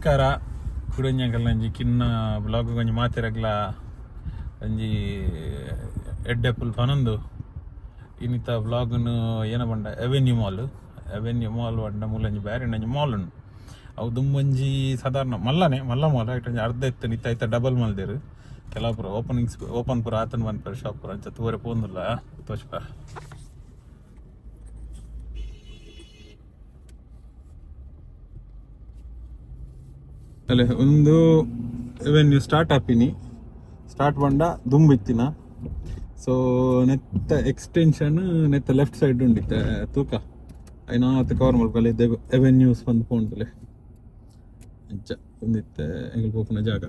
ನಮಸ್ಕಾರ. ಕುಡೊಂಜಿ ಕಿನ್ನ ಬ್ಲಾಗ್ ಒಂಜಿ ಮಾತೆರಗ್ಲ ಒಂಜಿ ಎಡ್ಡೆಪುಲ್ ಪನೊಂದು ಇನ್ನಿತ ಬ್ಲಾಗ್ನು ಏನ ಪಂಡ ಅವೆನ್ಯೂ ಮಾಲ್. ಅವೆನ್ಯೂ ಮಾಲ್ ಪಂಡ ಮೂಲೊಂಜಿ ಬೇರೆ ಒಂಜಿ ಮಾಲ್ ಉಂಡು. ಅವು ದುಂಬೊಂಜಿ ಸಾಧಾರಣ ಮಲ್ಲನೆ ಮಲ್ಲ ಮಾಲ್ ಐಟ್ ಒಂಜಿ ಅರ್ಧ ಇತ್ತು, ನಿತ್ತ ಐತ ಡಬಲ್ ಮಲ್ದೆರ್. ಕೆಲವು ಪೂರ ಓಪನಿಂಗ್ಸ್ ಓಪನ್ ಪೂರ ಆತನ ಪನ್ಪೆರ್ ಶಾಪ್ ಪೂರ ಅಂಚ ತೂವರೆ ಪೋಂದುಲ್ಲ ತೋಜ್ಪ. ಅಲ್ಲೇ ಒಂದು ಅವೆನ್ಯೂ ಸ್ಟಾರ್ಟ್ ಆಪಿನಿ. ಸ್ಟಾರ್ಟ್ ಪಂಡ ದುಂಬು ಇತ್ತಿನ ಸೊ ನೆತ್ತ ಎಕ್ಸ್ಟೆನ್ಷನ್ ನೆತ್ತ ಲೆಫ್ಟ್ ಸೈಡ್ ಉಂಡು ಇತ್ತೆ ತೂಕ ಐನಾತ್ ಕವರ್ ಮಲ್ಪಲೆ ಅವೆನ್ಯೂಸ್ ಬಂದು ಪೋಂಡುಲೆ. ಅಂಚ ಒಂದಿತ್ತೆ ಎಂಕುಲು ಪೋಪುನ ಜಾಗ.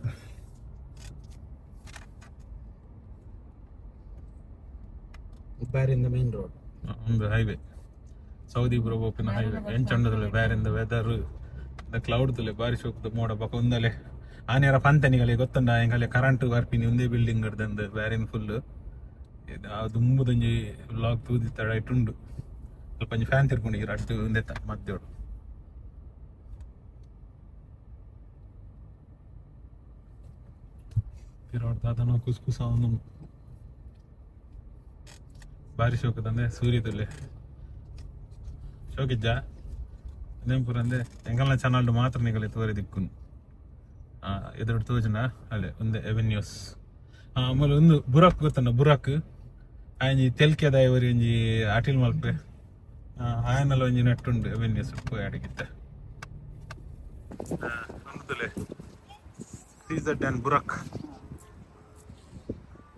ಬ್ಯಾರಿಂದ ಮೇನ್ ರೋಡ್. ಒಂದು ಹೈವೇ, ಸೌದಿ ಪುರ ಪೋಪಿನ ಹೈವೇ. ಎಂಚ ಉಂಡದಲೆ ಬ್ಯಾರಿಂದ ವೆದರ್ ಕ್ಲೌಡ್ ತುಲೆ ಬಾರಿ ಶೋಕುದ ಮೋಡ. ಬೊಕ ಉಂದಲೆ ಆನೇರ ಪಂತನಿಗಲೆ ಗೊತ್ತುಂಡ ಎಂಕಲೆ ಕರೆಂಟ್ ಬರ್ಪಿನಿ ಒಂದೇ ಬಿಲ್ಡಿಂಗ್ ದಂದು ಬ್ಯಾರಿನ್ ಫುಲ್. ದುಂಬುದೊಂಜಿ ವ್ಲಾಗ್ ತೂದಿತ್ತಡ ಐಟ್ ಉಂಡು. ಸ್ವಲ್ಪ ಒಂಜಿ ಫ್ಯಾನ್ ತಿರ್ಕೊಂಡು ರಡ್ಡ್ ಉಂದೆತ ಮಧ್ಯೋಡು ಪಿರೋಡ್ ದಾದನೋ ಕುಸ್ ಕುಸ ಉಂದು ಬಾರಿ ಶೋಕದಂದೆ ಸೂರ್ಯ ತುಲೆ ಶೋಕಿಜ್ಜ ಅದೇನ್ ಅಂದೆ. ಎಂಕಲ್ನ ಚಾನಲ್ ಮಾತ್ರ ನಿಗಲೆ ತೋರಿ ದಿಕ್ಕುನು ಎದುರು ತೋಜುಂಡ ಅಲ್ಲೇ ಒಂದೇ ಅವೆನ್ಯೂಸ್. ಆಮೇಲೆ ಒಂದು ಬುರಾಕ್ ಗೊತ್ತಣ್ಣ, ಬುರಾಕ್ ಆಂಜಿ ತೆಲ್ಕೆದ ಒರಿ ಒಂಜಿ ಅಟಿಲ್ ಮಲ್ಪೆ ಆಯನಲ ಒಂಜಿ ನೆಟ್ಟುಂಡು ಅವೆನ್ಯೂಸ್ ಪೋಯಿ ಅಡಿಗಿತ್ತೆ. ಒಂದು ಸೀಸಡ್ ಅಂಡ್ ಬುರಾಕ್.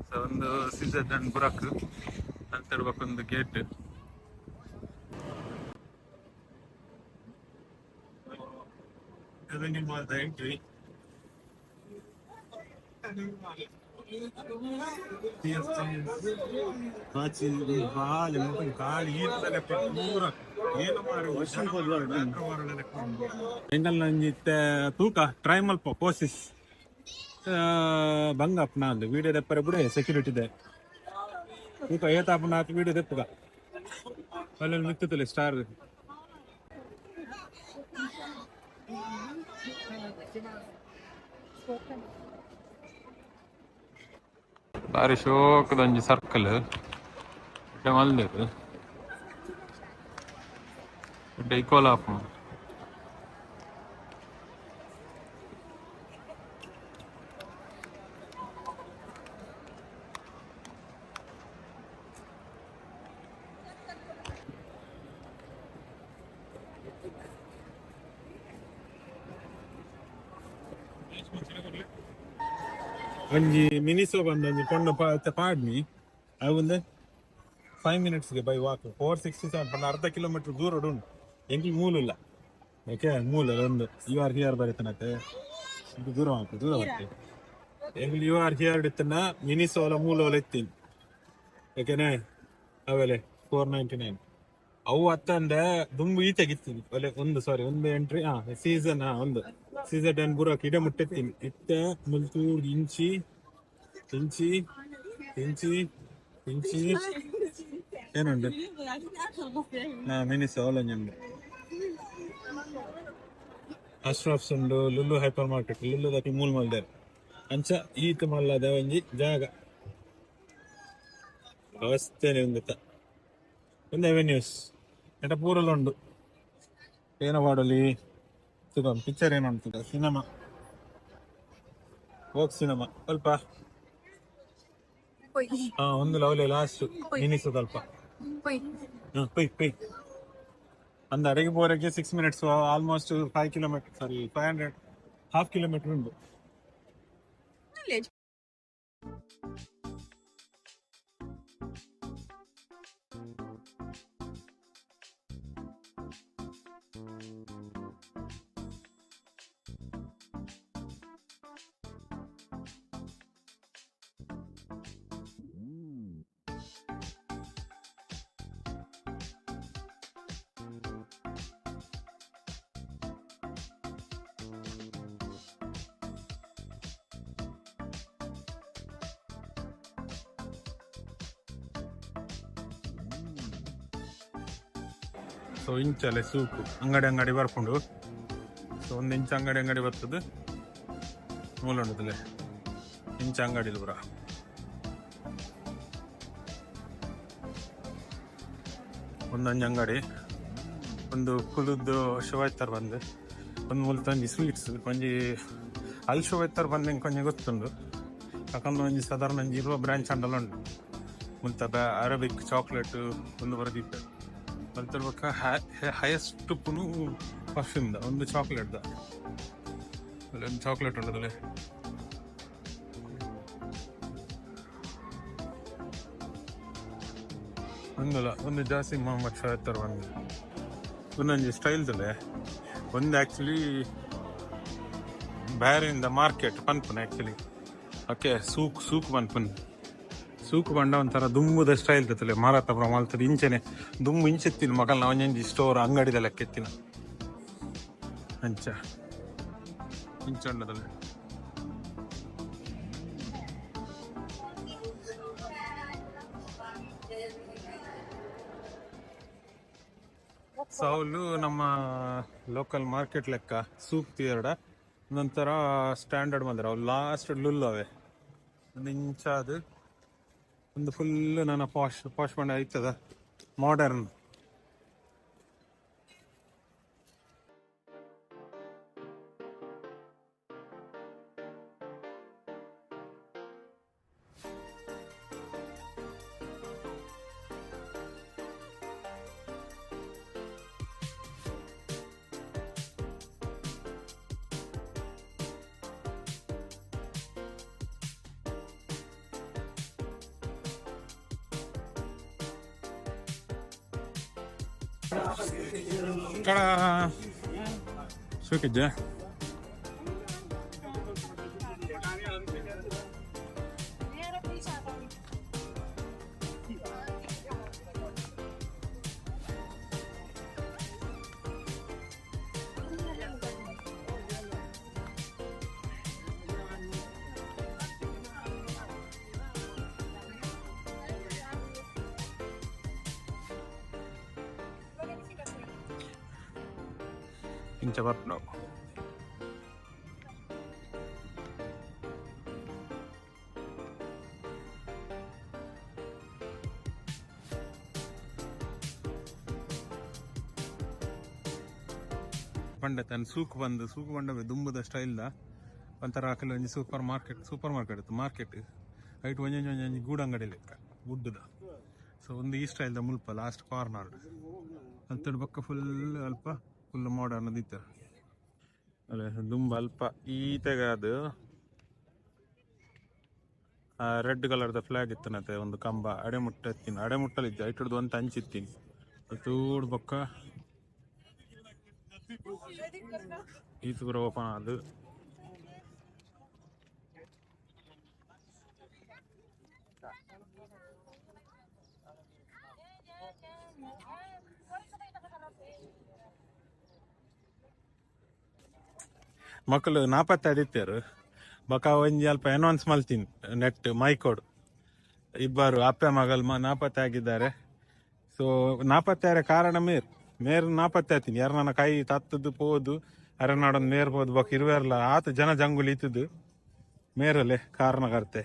ಸೊ ಒಂದು ಸೀಸಡ್ ಅಂಡ್ ಬುರಾಕ್ ಅಂತ ಒಂದು gate. Avenue Mall the entry. ತೂಕ ಟ್ರೈ ಮಲ್ಪ ಕೋಸಿಸ್ ಬಂಗ ಅಪ್ನ ಅಂದು ವಿಡಿಯೋ ದೆಪ್ಪರೆ ಬುಡೆ ಸೆಕ್ಯೂರಿಟಿ ಇದೆ. ತೂಕ ಏತಾಪುನ ಆತ್ ವಿಡಿಯೋ ದೆಪ್ಪುಗ ಅಲ್ಲೆಲ್ಲ ಮಿತ್ತುತ್ತಲೆ ಸ್ಟಾರ್. ಬಾರಿ ಶೋಕದ ಒಂಜಿ ಸರ್ಕಲ್ ಎಡ್ಡೆ ಮಲ್ದೆರ್. ಎಡ್ಡೆ ಇಕ್ವಲ್ ಆಪುಂಡು. ಒಂಜಿ ಮಿನಿಸೋ ಬಂದು ಒಂಜಿ ಪೊಣ್ಣು ಪಾಡ್ನಿ ಅವು 5 ಮಿನಿಟ್ಸ್ಗೆ ಬೈ ವಾಕ್ 467 ಪಂಡ ಅರ್ಧ ಕಿಲೋಮೀಟರ್ ದೂರ ಉಂಡು. ಎಂಕಿ ಮೂಲುಲ್ಲ ಓಕೆ ಮೂಲ ಒಂದು you are here ಬರೀತನತೆ. ಇದು ದೂರ ಮಾತು ದೂರ ಬರ್ತೆ. ಎಂಕುಲು you are here ಇತ್ತನ ಮಿನಿಸೋಲ ಮೂಲೋಲ ಇತ್ತೀನಿ ಓಕೆನೆ. ಆಮೇಲೆ 499 ಅವು ಅತ್ತಂದೆ ದುಂಬು ಈತೆಗಿತ್ತೀನಿ ಒಲೆ ಒಂದು ಸಾರಿ ಒಂದು ಎಂಟ್ರಿ ಸೀಸನ್ ಒಂದು ಸೀಸನ್ ಟೆನ್ ಬುರಾಕ್ ಇಡೆ ಮುಟ್ಟೆತ್ತೀನಿ. ಇತ್ತೆ ಮುಲ್ತೂರ್ ಇಂಚಿ ಇಂಚಿ ಇಂಚಿ ಇಂಚಿ ಏನುಂಡು ಮಿನಿಸ್ ಅವಲಂಜಿ ಅಶ್ರಫ್ಸ್ ಉಂಡು, ಲುಲ್ಲು ಹೈಪರ್ ಮಾರ್ಕೆಟ್ ಲುಲ್ಲು ದಕ್ಕೆ ಮೂಲ್ ಮಲ್ದೇರ್. ಅಂಚ ಈತ ಮಲ್ಲದ ಒಂಜಿ ಜಾಗ ವ್ಯವಸ್ಥೆನೆ ಉಂದಿತ್ತ. ಒಂದು ಅವೆನ್ಯೂಸ್ ಎಟ ಪೂರಲ ಉಂಡು. ಏನ ಪಾಡೊಲಿ ತೂಕ ಪಿಕ್ಚರ್ ಏನು ಉಂಟು ಸಿನಿಮಾ ವೋಕ್ ಸಿನಿಮಾ ಸ್ವಲ್ಪ ಒಂದು ಲವ್ಲೆ ಲಾಸ್ಟ್ ಮಿನಿಸ್ ಸ್ವಲ್ಪ ಪೊಯ್ ಪೊಯ್ ಅಂದ ಅರೆಗೆ ಪೋರಕ್ಕೆ 6 minutes, almost 5 kilometer, sorry, 500 half kilometer ಉಂಟು. ಸೊ ಇಂಚಲೆ ಸೂಕು ಅಂಗಡಿ ಅಂಗಡಿ ಬರ್ಪುಂಡು. ಸೊ ಒಂದು ಇಂಚ ಅಂಗಡಿ ಅಂಗಡಿ ಬರ್ತದೆ ಮೂಲ ಉಂಟುಲೆ ಇಂಚ ಅಂಗಡಿ ಪೂರ. ಒಂದೊಂದು ಅಂಗಡಿ ಒಂದು ಕುಲುದ್ದು ಶೋಯ್ತರ್ ಬಂದು ಒಂದು ಮುಲ್ತ ಒಂಜಿ ಸ್ವೀಟ್ಸ್ ಒಂಜಿ ಅಲ್ಲಿ ಶೋಯ್ತರ್ ಬಂದು ಕೊಂಚ ಗೊತ್ತುಂಡು. ಯಾಕಂದ್ರೆ ಒಂಜಿ ಸಾಧಾರಣ ಒಂಜಿ ಇರುವ ಬ್ರಾಂಚ್ ಅಂಡಲ ಉಂಟು ಮುಲ್ತ ಅರಬಿಕ್ ಚಾಕ್ಲೇಟ್ ಒಂದು ಬರದಿತ್ತು. ಮಲ್ತರ್ ಬೊಕ್ಕ ಹೈಯೆಸ್ಟ್ ಪುನು ಪರ್ಫ್ಯೂಮ್ದ ಒಂದು ಚಾಕ್ಲೇಟ್ದ ಒಂದು ಚಾಕ್ಲೇಟ್ ಉಂಟದಲ್ಲೇ. ಒಂದಲ್ಲ ಒಂದು ಜಾಸ್ತಿ ಮೊಹಮ್ಮದ್ ಶೋಯತ್ತರ್ ಒಂದು ಒಂದೊಂದು ಸ್ಟೈಲ್ದಲ್ಲೇ ಒಂದು ಆ್ಯಕ್ಚುಲಿ ಬೇರೆಯಿಂದ ಮಾರ್ಕೆಟ್ ಪನ್ಪುನ ಆ್ಯಕ್ಚುಲಿ. ಓಕೆ ಸೂಕ್ ಸೂಕ್ ಪನ್ಪುನ್ ಸೂಕ್ ಬಂಡ ಒಂಥರ ದುಂಬುದ ಸ್ಟೈಲ್ ತತ್ತಲೆ ಮಾರಾಟ ಪೂರ ಮಲ್ತದ ಇಂಚೆನೆ ದುಂಬು ಇಂಚೆತ್ತಿನ ಮಗಲ್ನ ಒಂಜೊಂಜಿ ಸ್ಟೋರ್ ಅಂಗಡಿದ ಲೆಕ್ಕ ಎತ್ತಿನ ಅಂಚ ಇಂಚ ಉಂಡದಲ್ಲ. ಸೌಲು ನಮ್ಮ ಲೋಕಲ್ ಮಾರ್ಕೆಟ್ ಲೆಕ್ಕ ಸೂಕ್ ತೀರಡ ನಂತರ ಸ್ಟ್ಯಾಂಡರ್ಡ್ ಬಂದ್ರೆ ಅವು ಲಾಸ್ಟ್ ಲುಲ್ಲವೆ ಒಂದು ಇಂಚಾದ ಒಂದು ಫುಲ್ ನನ್ನ ಪಾಶ್ ಪಾಶ್ ಬಂಡ ಆಯ್ತದ ಮಾಡರ್ನ್. ఇక్కడ ಶೋಕಿಜ್ಜ ಇಂಚ ಬರ್ಪುನವು. ಪಂಡ ತನ್ನ ಸೂಕ್ ಬಂದು ಸೂಕ್ ಬಂಡ ದುಂಬುದ ಸ್ಟೈಲ್ದ ಒಂಥರ ಅಕಲ್ ಒಂಜಿ ಸೂಪರ್ ಮಾರ್ಕೆಟ್ ಸೂಪರ್ ಮಾರ್ಕೆಟ್ ಇತ್ತು ಮಾರ್ಕೆಟ್ ಐಟ್ ಒಂಜೊಂಜಿ ಒಂಜೊಂಜಿ ಗೂಡು ಅಂಗಡಿ ಲೆಕ್ಕ ವುಡ್ದ. ಸೊ ಒಂದು ಈ ಸ್ಟೈಲ್ದ ಮುಲ್ಪ ಲಾಸ್ಟ್ ಕಾರ್ನರ್ ಅಲ್ತಡ್ ಬೊಕ್ಕ ಫುಲ್ ಅಲ್ಪ ಫುಲ್ ಮಾಡರ್ನ್ ದಿತ್ತೆರ್. ಅಲ್ಲ ದುಂಬ ಅಲ್ಪ ಈತೆಗ ಅದು ರೆಡ್ ಕಲರ್ದ ಫ್ಲಾಗ್ ಇತ್ತನತೆ ಒಂದು ಕಂಬ ಅಡೆ ಮುಟ್ಟ ಎತ್ತಿನ ಅಡೆ ಮುಟ್ಟಲಿದ್ದೆ ಐಟುಡ್ದು ಒಂತ ಅಂಚಿತ್ತೀನಿ ತೂಡ್ ಬೊಕ್ಕ ಈತ್ ಪೂರ ಓಪನ್ ಅದು. ಮಕ್ಕಳು ನಾಪತ್ತೆ ಆದಿತ್ಯರು ಬೊಕ ಒಂಜಿ ಅಲ್ಪ ಅನೌನ್ಸ್ ಮಲ್ತೀನಿ ನೆಟ್ ಮೈಕೋಡ್ ಇಬ್ಬರು ಅಪ್ಪೆ ಮಗಲ್ ನಾಪತ್ತೆ ಆಗಿದ್ದಾರೆ. ಸೊ ನಾಪತ್ತೆ ಆರೆ ಕಾರಣ ಮೇರ್ ಮೇರ್ ನಾಪತ್ತೆ ಆತೀನಿ ಯಾರು ನನ್ನ ಕೈ ತತ್ತದ್ದು ಪೋದು ಅರೆನಾಡೊಂದು ಮೇರ್ ಪೋದು ಬೊಕ ಇರುವೆರ್ಲ ಆತ ಜನ ಜಂಗುಲಿ ಇತ್ತದು ಮೇರಲೆ ಕಾರಣಕರ್ತೆ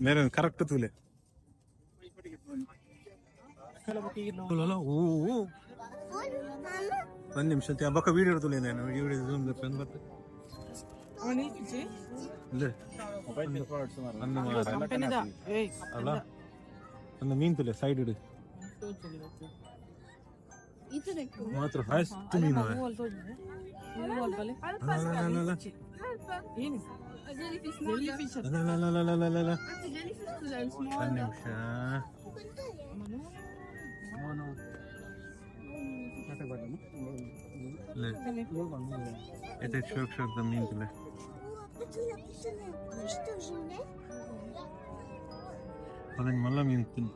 ಮೇರೆ ಕರೆಕ್ಟ್ ತೂಲೆ. ಒಂದು ನಿಮಿಷ ಬೊಕ ವೀಡಿಯೋ ತುಲೆ ನಾನು ವೀಡಿಯೋ ಝೂಮ್ ಬರ್ತದೆ. ಅಲ್ಲ ಒಂದು ಮೀನ್ ತುಲೆ ಸೈಡ್ ಇಡು ಮಾತ್ರ ಫಸ್ಟ್ ಮೀನು. ಒಂದು ನಿಮಿಷ Это шок шок да ಮೀನ್ ತುಲೆ. ಅದನ್ನ ಮಲ್ಲ ಮೀನ್ ತಿನ್ನು.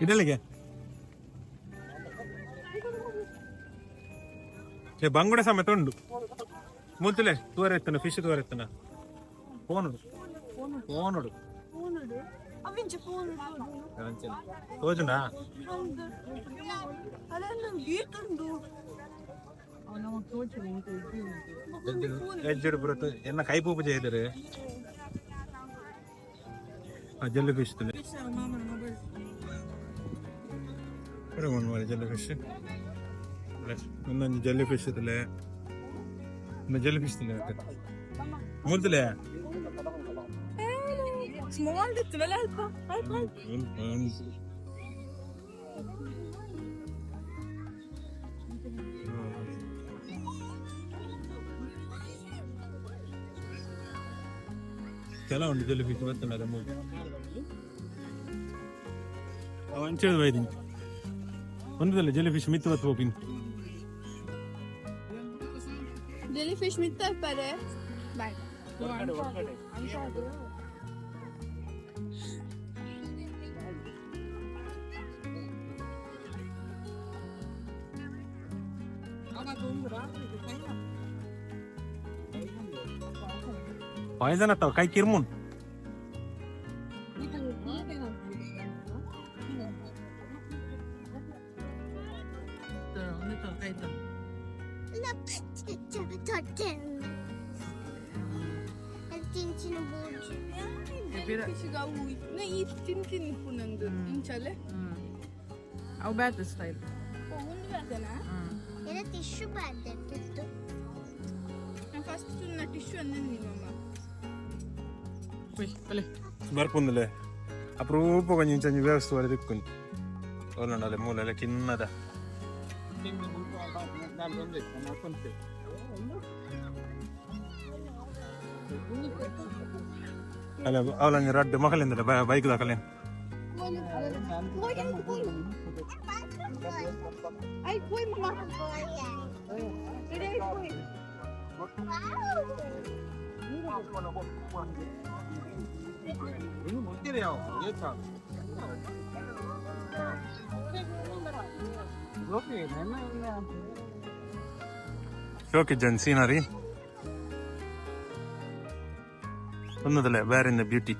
ಇಡಲಿಗೆ ಬಂಗುಡೆ ಸಮೇತ ಉಂಡು ಮುತ್ತುಲೆ ತೂರ ಎತ್ತನ ಫಿಶ್ ತೂರ ಎತ್ತನ ಫೋನುಡು ಫೋನುಡು ಅವಿಂಚ ಫೋನ್ ತೋಜುಂಡಾ ಅದನ್ನು ಗೀತುಂಡು ಎಜ್ಜೆಡ್ ಬರುತ್ತೆ ಎನ್ನ ಕೈ ಪೂಪು ചെയ്തರು ಜೆಲ್ಲಿ ಫಿಶ್ ತುಲೆ ಜೆಲ್ಲಿ ಫಿಶ್ ಒಂದೊಂದು ಜೆಲ್ಲಿ ಫಿಶ್ ತುಲೆ ಒಂದು ಜೆಲ್ಲಿ ಫಿಶ್ ತುಲೆ ಮೂರ್ತಲೆ ಸ್ಮಾಲ್ ಇತ್ತು ಅಲ್ಪ ಅಲ್ಪ ಕೆಲವು ಉಂಟು ಜೆಲ್ಲಿ ಫಿಶ್ ಬರ್ತದೆ ಮೂರು ಅಂಚೆದು ಬೈದಿನಿ ಒಂದಲ್ಲ ಜೆಲ್ಲಿ ಫಿಶ್ ಮಿತ್ತು ಬತ್ತು ಹೋಗಿನಿ ಜೆಲ್ಲಿ ಫಿಶ್ ಮಿತ್ತ ಇರ್ತಾರೆ ಬಾಯ್. ಪಾಯ್ಸನ್ ಆತಾವ ಕೈ ಕಿರ್ಮುನ್. ತಿಂಚಿನ ಬೂಜ್. ಫಿಶ್ ಅವು ಈ ತಿನ್ ತಿನ್ ಇಪ್ಪುನಂದು ಇಂಚಲೆ. ಅವು ಬ್ಯಾಟ್ ಸ್ಟೈಲ್. ಒಂದು ಬೇಕನಾ? ಎಲ್ಲ ಟಿಶ್ಯೂ ಬಾರ್ದಿತ್ತು. ನಾನು ಫಸ್ಟ್ ತುನ್ನ ಟಿಶ್ಯೂ ಅನ್ನಂದಿ ಮಮ್ಮ. ಬರ್ಪುಂದಲೆ ಅಪರೂಪ ಕೊಂಚ ಇಂಚ ವ್ಯವಸ್ಥೆ ವರೆ ದಿಕ್ಕುಂದು ಓಲುಂಡಲೆ ಮೂಲಲೆ ಕಿನ್ನದ. ಅಲ್ಲ ಅವಲಂಜಿ ರಡ್ಡು ಮಗಲಿಂದಲೆ ಬೈಕ್ ದಾಕಲೆ. I ಪೋಯ್ ಮಮ್ಮ, ಇಡೇ ಪೋಯ್. ಶೋಕಿ ಜನ್ ಸೀನರಿ ಒಂದದಲ್ಲ ಬೇರೆ ಇನ್ ಬ್ಯೂಟಿ.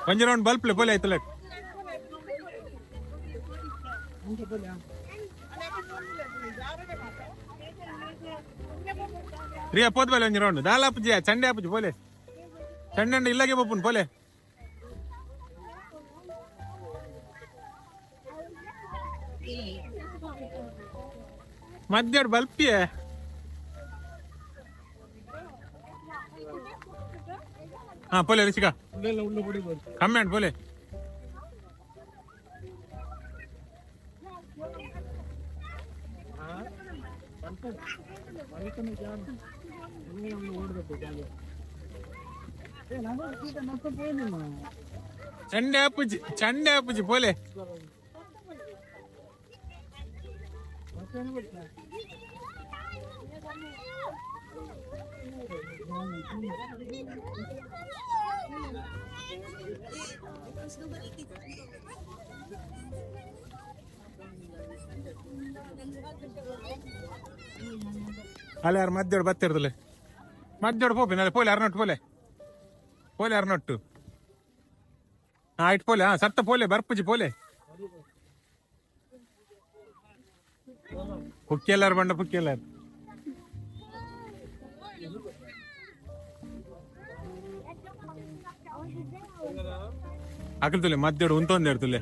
ಒಂಜಿ ರೌಂಡ್ ಬಲ್ಪ್ಲೆ ಪೋಲೆ ಆಯ್ತಲ್ಲ. ರಿಯಾ ಪೋದ್ ಬಲೆ ಒಂಜಿ ರೌಂಡ್ ದಾಲ ಆಪುಜಿ ಚಂಡೆ ಆಪುಜಿ ಪೋಲೆ ಚಂಡೆ ಅಂಡ ಇಲ್ಲಗೆ ಪೋಪುನ್ ಪೋಲೆ. ಮಧ್ಯಾಹ್ನ ಬಲ್ಪಿಯೇ. ಹಾ ಪೋಲೆ ರಿಷಿಕಾ ಕಮ್ಮಿ ಉಂಟು ಪೋಲೆ. ಚಂಡೆ ಆಪುಜಿ ಚಂಡೆ ಆಪುಜಿ ಪೋಲೆ. ಅಲ್ಲ ಯಾರು ಮಧ್ಯಾಹ್ನ ಬತ್ತಿರ್ದಲೆ ಮಧ್ಯಾಹ್ನ ಪೋಪಿನ ಅಲ್ಲ ಪೋಲೆ ಅರ್ನೊಟ್ಟು ಪೋಲೆ ಪೋಲೆ ಅರ್ನೊಟ್ಟು. ಹಾ it ಪೋಲೆ ಹಾ ಸತ್ತ ಪೋಲೆ ಬರ್ಪುಜಿ ಪೋಲೆ ಪುಕ್ಕೆಲ್ಲಾರು ಬಂಡ ಪುಕ್ಕೆಲ್ಲಾರು ಅಕಲ್ ತುಲೆ ಮಧ್ಯಾಹ್ನ ಉಂತೊಂದು ತುಲೆ.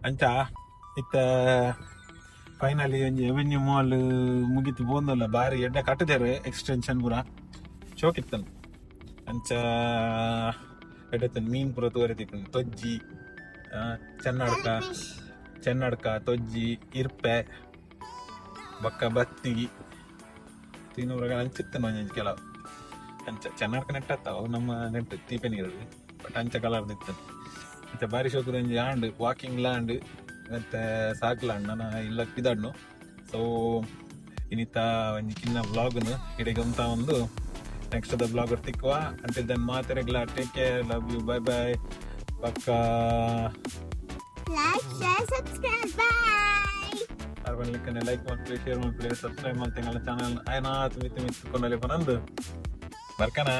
ಅಂಚ ಇತ್ತ ಫೈನಲಿ ಒಂಜಿ ಎವೆನ್ಯೂ ಮಾಲ್ ಮುಗಿತು ಪೋಂದಲ್ಲ, ಬಾರಿ ಎಡ್ಡೆ ಕಟ್ಟದೇರು ಎಕ್ಸ್ಟೆನ್ಷನ್ ಪೂರ ಶೋಕ್ ಇತ್ತನ್. ಅಂಚ ಎಡ್ಡೆತ್ತನ್ ಮೀನ್ ಪೂರ ತೂವರೆ ತಿಕ್ಕುಂಡು. ತೊಜ್ಜಿ, ಚೆನ್ನಡ್ಕ, ಚೆನ್ನಡ್ಕ, ತೊಜ್ಜಿ, ಇರ್ಪೆ, ಬಕ್ಕ ಬತ್ತಿ ತಿನ್ನೋರಾಗ ಅಂಚಿತ್ತನ ಒಂಜೊಂಜಿ ಕೆಲವು. ಅಂಚ ಚೆನ್ನಡ್ಕ ನೆಟ್ಟತ್ತ ಅವು ನಮ್ಮ ನೆಟ್ಟು ತೀಪೆ ನೀರು, ಬಟ್ ಅಂಚ ಕಲರ್ ನಿತ್ತನ್. ಅಂಚ ಬಾರಿ ಶೋಕುದ ಒಂಜಿ ಆಂಡ್ ವಾಕಿಂಗ್ ಲ್ಯಾಂಡ್ ಮತ್ತೆ ಸಾಕ್ಲಾಂಡ್ ನನ್ನ ಇಲ್ಲ ಪಿದಾಡ್ನು. ಸೊ ಇನ್ನಿತ ಒಂಜಿ ಕಿನ್ನ ವ್ಲಾಗ್ನು ಇಡೆಗೆ ಅಂತ ಒಂದು ನೆಕ್ಸ್ಟ್ the blog ತಿಕ್ಕುವ. ಅಂಟಿಲ್ then ಮಾತೆರೆಗ್ಲ take care, love you, bye bye. ಪಕ್ಕ like, share, subscribe. Bye. ಅರ್ಬನ್ ಲೈಕ್ ಮಲ್ಪಲೆ, ಶೇರ್ ಮಲ್ಪಲೆ, ಸಬ್ಸ್ಕ್ರೈಬ್ ಮಲ್ತೆ ಚಾನಲ್. ಆಯ್ನಾತ್ ಮಿತ್ತು ಮಿತ್ತು ಕೊಂಡಲೆ ಪನಂದು ಬರ್ಕನ.